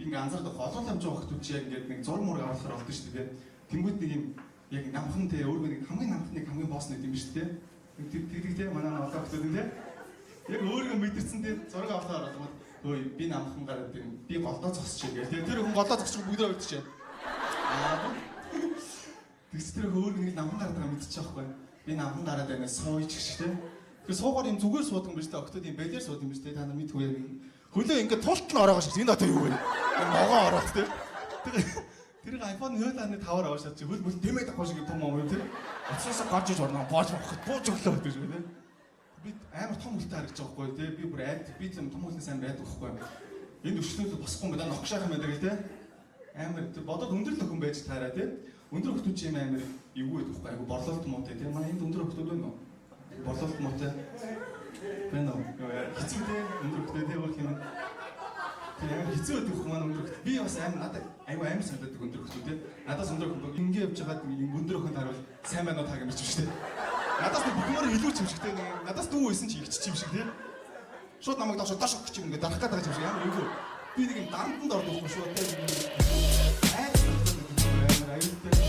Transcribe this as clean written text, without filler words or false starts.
ингээ анзаардаг олон амж байгаа охтууд чи яг ингээд нэг зураг мураг авахар болдог шүү дээ. Тэнгүүд нэг юм яг намхан те өөрөө нэг хамгийн намхныг хамгийн босс нэг юм шүү дээ. Тэг тэг те манай олон охтууд нь те. Яг өөрийгөө мэдэрсэн те зураг авахар болгоод өө би намхан гараад юм би голдоо зогсчих гээл те. Тэр хүн голдоо зогсчих бүгдээ өгдөж. Аа тэгс тэр өөр нэг намхан гараад байгаа мэдчих واخгүй. Би намхан гараад байна сууж гэх шиг те. Тэгэхээр суугаар юм зүгээр суудаг юм биш те. Октод юм бэлэр суудаг юм биш те. Та нар мэдгүй яг хөлөө ингээд тулт нь ороогоо шээ. Энэ одоо юу вэ? Могоо ороод те. Тэр iPhone 0.5-аар аваад чи хөл мөл дэмээд авах шиг том юм те. Уцаасаа гарч иж орно. Боож авах бууж өглөө гэж үү те. Би амар том хөлтэй харагдаж байгаа байхгүй те. Би бүр айд би тийм том хөлнөөс амар айдаг байхгүй. Энд өчлөөд босхгүй юм байна. Ногшаах юм байдаг те. Амар бодоод өндөр л өхөн байж таараа те. Өндөр өхтүүд чи юм амар эвгүй байдаг байхгүй. Айгу борлуулалт муутай те. Манай энд өндөр өхтүүд байна уу? Борлуулалт муутай. Байна уу? Хэцүү те. Өндөр өхтөө те өөр юм. Тийм амар хэцүү байдаг хөх манай өндөр өхтүүд. Би бас амар надад айгу амар санагддаг өндөр өхтүүд те. Надаас өндөр өхөн ингэ явж байгаад өндөр өхөнд харуул сайн байна уу та гэмэрч юм шиг те. Надаас нэг бүхмээр илүү ч юм шиг те. Надаас дүү байсан чи ихч юм шиг те. Шууд намайг доош доош өгч юм ингэ дарах гээд байгаа юм шиг амар эвгүй. Би нэг юм дарамтанд ордог байхгүй шүү те. Амар аюултай.